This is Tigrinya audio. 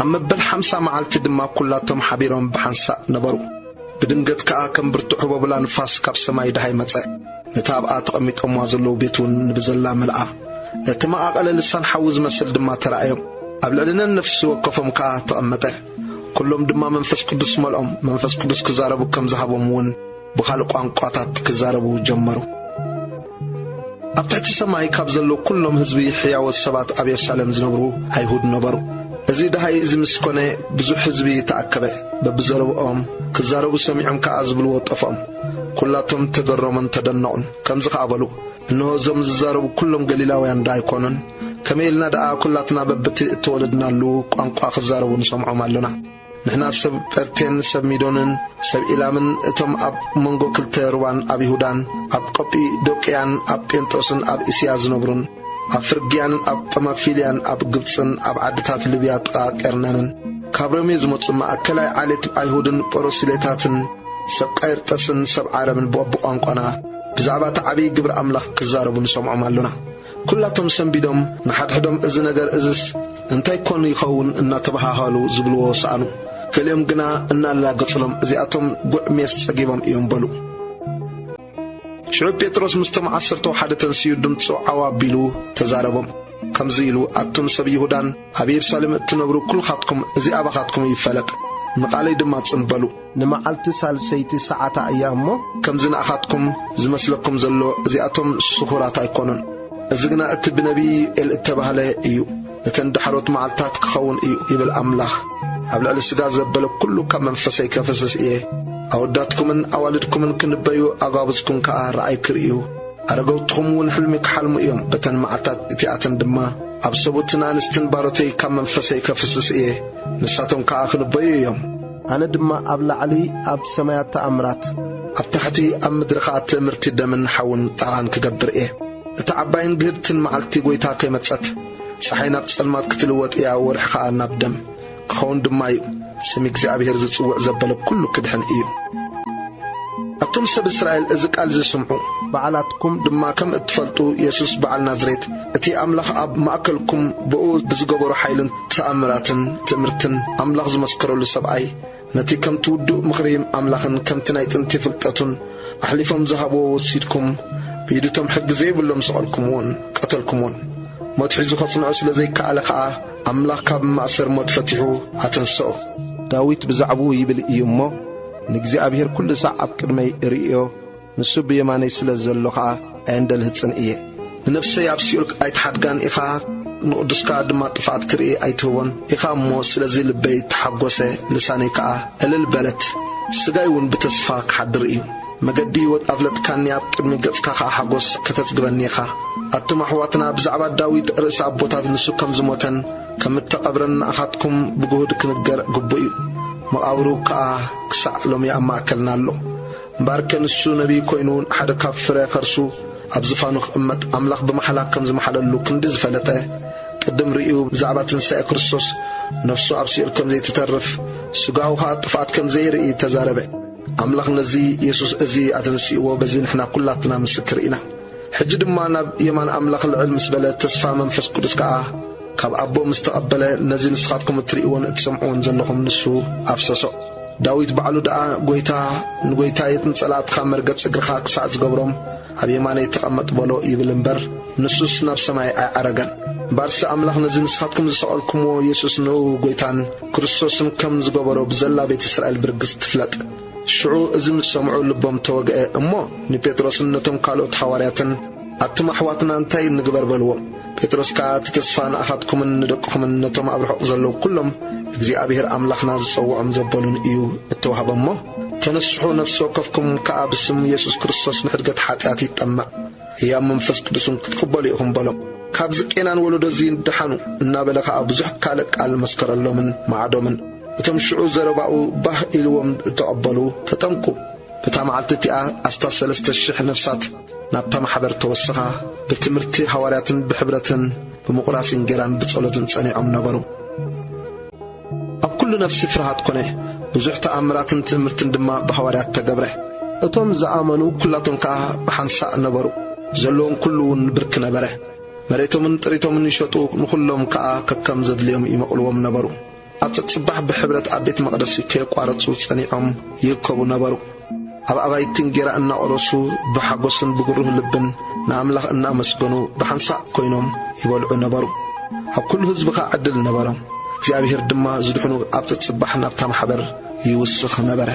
ኣብ መበል ሓምሳ መዓልቲ ድማ ኲላቶም ሓቢሮም ብሓንሳእ ነበሩ። ብድንገት ከኣ ከም ብርቱዕ ህቦብላ ንፋስ ካብ ሰማይ ደሃይ መጸ። ነታ ኣብኣ ተቐሚጦምዋ ዘለዉ ቤት እውን ንብዘላ መልኣ። እቲ መቓቐለ ልሳን ሓዊ ዝመስል ድማ ተራእዮም። ኣብ ልዕሊ ነንነፍሲ ወከፎም ከኣ ተቐመጠ። ኵሎም ድማ መንፈስ ቅዱስ መልኦም። መንፈስ ቅዱስ ክዛረቡ ከም ዝሃቦም እውን ብኻልእ ቋንቋታት ክዛረቡ ጀመሩ። ኣብ ትሕቲ ሰማይ ካብ ዘለዉ ኵሎም ህዝቢ ሕያዎት ሰባት ኣብ የሩሳሌም ዝነብሩ ኣይሁድ ነበሩ። እዚ ደሃይ እዚ ምስ ኰነ ብዙሕ ህዝቢ ተኣከበ። በብዘረብኦም ክዛረቡ ሰሚዖም ከኣ ዝብልዎ ጠፍኦም። ኵላቶም ተገረሙን ተደነቑን። ከምዚ ኸኣ በሉ፣ እንሆ እዞም ዝዛረቡ ኵሎም ገሊላውያን ዶ ኣይኮኑን? ከመይ ኢልና ደኣ ኵላትና በብቲ እተወለድናሉ ቋንቋ ክዛረቡ ንሰምዖም ኣሎና? ንሕና ሰብ ጴርቴን ሰብ ሚዶንን ሰብ ኢላምን እቶም ኣብ መንጎ ክልተ ሩባን ኣብ ይሁዳን ኣብ ቀጲዶቅያን ኣብ ጴንጦስን ኣብ እስያ ዝነብሩን ኣብ ፍርግያን ኣብ ጳምፊልያን ኣብ ግብጽን ኣብ ዓድታት ሊብያ ጥቓ ቄርነንን ካብ ሮሜ ዝመጹ ማእከላይ ዓሌት ኣይሁድን ጳሮሲሌታትን ሰብ ቃይርጠስን ሰብ ዓረብን በብቋንቋና ብዛዕባ እቲ ዓብዪ ግብሪ ኣምላኽ ክዛረቡ ንሰምዖም ኣሎና። ኵላቶም ሰንቢዶም ንሓድሕዶም፣ "እዚ ነገር እዝስ እንታይ ኰን ይኸውን?" እናተበሃሃሉ ዝብልዎ ሰኣኑ። ገሊኦም ግና እናላገጹሎም፣ "እዚኣቶም ጉዕ ሜስ ጸጊቦም እዮም" በሉ። ሽዑ ጴጥሮስ ምስቶም ዓሰርተው ሓደ ተንሲኡ ድምጹ ዓው ኣቢሉ ተዛረቦም። ከምዚ ኢሉ፣ "ኣቱም ሰብ ይሁዳን ኣብ የሩሳሌም እትነብሩ ኵልኻትኩም፣ እዚ ኣባኻትኩም ይፈለጥ፣ ንቓለይ ድማ ጽን በሉ። ንመዓልቲ ሳልሰይቲ ሰዓታ እያ እሞ፣ ከምዚ ንኣኻትኩም ዝመስለኩም ዘሎ እዚኣቶም ስኹራት ኣይኮኑን። እዚ ግና እቲ ብነቢይ ዮኤል እተባህለ እዩ። እተን ዳሕሮት መዓልታት ክኸውን እዩ፣ ይብል ኣምላኽ። ኣብ ልዕሊ ስጋ ዘበለ ኩሉ ካብ መንፈሰይ ከፍስስ እየ። ኣወዳትኩምን ኣዋልድኩምን ክንበዩ፣ ኣጓብዝኩም ከኣ ረኣይ ክርእዩ፣ ኣረገውትኹም እውን ሕልሚ ክሓልሙ እዮም። በተን መዓልታት እቲኣተን ድማ ኣብ ሰብኡትን ኣንስትን ባሮተይ ካብ መንፈሰይ ከፍስስ እየ። ንሳቶም ከኣ ክንበዩ እዮም። ኣነ ድማ ኣብ ላዕሊ ኣብ ሰማያት ተኣምራት፣ ኣብ ታሕቲ ኣብ ምድሪ ኸኣ ትእምርቲ ደምን ሓውን ጣቓን ክገብር እየ። እታ ዓባይን ግህድትን መዓልቲ ጐይታ ከይመጸት፣ ጸሓይ ናብ ጸልማት ክትልወጥ እያ፣ ወርሒ ኸኣ ናብ ደም ክኸውን ድማ እዩ። ስም እግዚኣብሔር ዝጽውዕ ዘበለ ኩሉ ክድሕን እዩ። ኣቱም ሰብ እስራኤል፣ እዚ ቃል እዚ ስምዑ። ባዕላትኩም ድማ ከም እትፈልጡ፣ የሱስ በዓል ናዝሬት፣ እቲ ኣምላኽ ኣብ ማእከልኩም ብኡ ብዝገበሮ ሓይልን ተኣምራትን ትእምርትን ኣምላኽ ዝመስከረሉ ሰብኣይ፣ ነቲ ከምቲ ውዱእ ምኽሪ ኣምላኽን ከምቲ ናይ ጥንቲ ፍልጠቱን ኣሕሊፎም ዝሃብዎ ወሲድኩም፣ ብኢድቶም ሕጊ ዘይብሎም ሰቐልኩምዎን ቀተልኩምዎን። ሞት ሒዙ ኸጽንዖ ስለ ዘይከኣለ ኸኣ፣ ኣምላኽ ካብ ማእሰር ሞት ፈቲሑ ኣተንስኦ። ዳዊት ብዛዕባኡ ይብል እዩ እሞ፣ "ንእግዚኣብሔር ኩሉ ሳዕ ኣብ ቅድመይ እርእዮ፣ ንሱ ብየማነይ ስለ ዘሎ ኸኣ ኣየንደልህጽን እየ። ንነፍሰይ ኣብ ሲኦል ኣይትሓድጋን ኢኻ፣ ንቕዱስካ ድማ ጥፍኣት ክርኢ ኣይትህቦን ኢኻ እሞ፣ ስለዚ ልበይ ተሓጐሰ፣ ልሳነይ ከኣ እልል በለት። ስጋይ እውን ብተስፋ ክሓድር እዩ። መገዲ ህይወት ኣፍለጥካኒ፣ ኣብ ቅድሚ ገጽካ ኸኣ ሓጎስ ከተጽግበኒ ኢኻ። ኣቱም ኣሕዋትና፣ ብዛዕባ ዳዊት ርእሲ ኣቦታት፣ ንሱ ከም ዝሞተን ከም እተቐብረን ንኣኻትኩም ብግሁድ ክንገር ግቡእ እዩ። መቓብሩ ከኣ ክሳዕ ሎሚ ኣብ ማእከልና ኣሎ። እምበኣርከ ንሱ ነቢይ ኮይኑ፣ ሓደ ካብ ፍረ ከርሱ ኣብ ዝፋኑ ክቕመጥ ኣምላኽ ብማሕላ ከም ዝመሓለሉ ክንዲ ዝፈለጠ፣ ቅድም ርእዩ ብዛዕባ ትንሳኤ ክርስቶስ፣ ነፍሱ ኣብ ሲኦል ከም ዘይትተርፍ፣ ስጋኡ ኸኣ ጥፍኣት ከም ዘይርኢ ተዛረበ። ኣምላኽ ነዚ የሱስ እዚ ኣተንሲእዎ፣ በዚ ንሕና ኩላትና ምስክር ኢና። ሕጂ ድማ ናብ የማን ኣምላኽ ልዕል ምስ በለ፣ ተስፋ መንፈስ ቅዱስ ከኣ ካብ ኣቦ ምስ ተቐበለ፣ ነዚ ንስኻትኩም እትርእይዎን እትሰምዕዎን ዘለኹም ንሱ ኣፍሰሶ። ዳዊት ባዕሉ ደኣ፣ "ጐይታ ንጐይታየት ንጸላእትኻ መርገጽ እግርኻ ክሳዕ ዝገብሮም ኣብ የማነይ ተቐመጥ በሎ" ይብል እምበር፣ ንሱስ ናብ ሰማይ ኣይዓረገን። እምበኣርሲ ኣምላኽ ነዚ ንስኻትኩም ዝሰቐልኩምዎ የሱስ ንእኡ ጐይታን ክርስቶስን ከም ዝገበሮ ብዘላ ቤት እስራኤል ብርግጽ ትፍለጥ። ሽዑ እዚ ምስ ሰምዑ ልቦም ተወግአ እሞ፣ ንጴጥሮስን ነቶም ካልኦት ሃዋርያትን፣ "ኣቱም ኣሕዋትና፣ እንታይ ንግበር?" በልዎም። ጴጥሮስ ከኣ፣ "እቲ ተስፋ ንኣኻትኩምን ንደቅኹምን ነቶም ኣብ ርሑቕ ዘለዉ ኩሎም እግዚኣብሔር ኣምላኽና ዝጸውዖም ዘበሉን እዩ እተዋህበ እሞ፣ ተነስሑ፣ ነፍሲ ወከፍኩም ከኣ ብስም የሱስ ክርስቶስ ንሕድገት ሓጢኣት ይጠመቕ፣ ህያብ መንፈስ ቅዱስን ክትቅበሉ ኢኹም" በሎም። ካብዚ ቄናን ወለዶዚ ደሓኑ እናበለ ከኣ ብዙሕ ካልእ ቃል መስከረሎምን መዓዶምን። እቶም ሽዑ ዘረባኡ ባህ ኢልዎም እተቐበሉ ተጠምቁ። በታ መዓልቲ እቲኣ ኣስታት ሰለስተ ሽሕ ነፍሳት ናብታ ማሕበር ተወሰኻ፣ ብትምህርቲ ሃዋርያትን ብሕብረትን ብምቑራስ እንጌራን ብጸሎትን ጸኒዖም ነበሩ። ኣብ ኩሉ ነፍሲ ፍርሃት ኮነ፣ ብዙሕ ተኣምራትን ትእምርትን ድማ ብሃዋርያት ተገብረ። እቶም ዝኣመኑ ኩላቶም ከኣ ብሓንሳእ ነበሩ፣ ዘለዎም ኩሉ እውን ብርክ ነበረ። መሬቶምን ጥሪቶምን ይሸጡ፣ ንኹሎም ከኣ ከከም ዘድልዮም ይመቕልዎም ነበሩ። ኣብ ጸጽባሕ ብሕብረት ኣብ ቤት መቕደስ ከየቋረጹ ጸኒዖም ይእከቡ ነበሩ። ኣብ ኣባይቲ እንጌራ እናቖረሱ ብሓጎስን ብግሩህ ልብን ንኣምላኽ እናኣመስገኑ ብሓንሳእ ኮይኖም ይበልዑ ነበሩ። ኣብ ኩሉ ህዝቢ ኸኣ ዕድል ነበሮም። እግዚኣብሔር ድማ ዝድሕኑ ኣብ ጸጽባሕ ናብታ ማሕበር ይውስኽ ነበረ።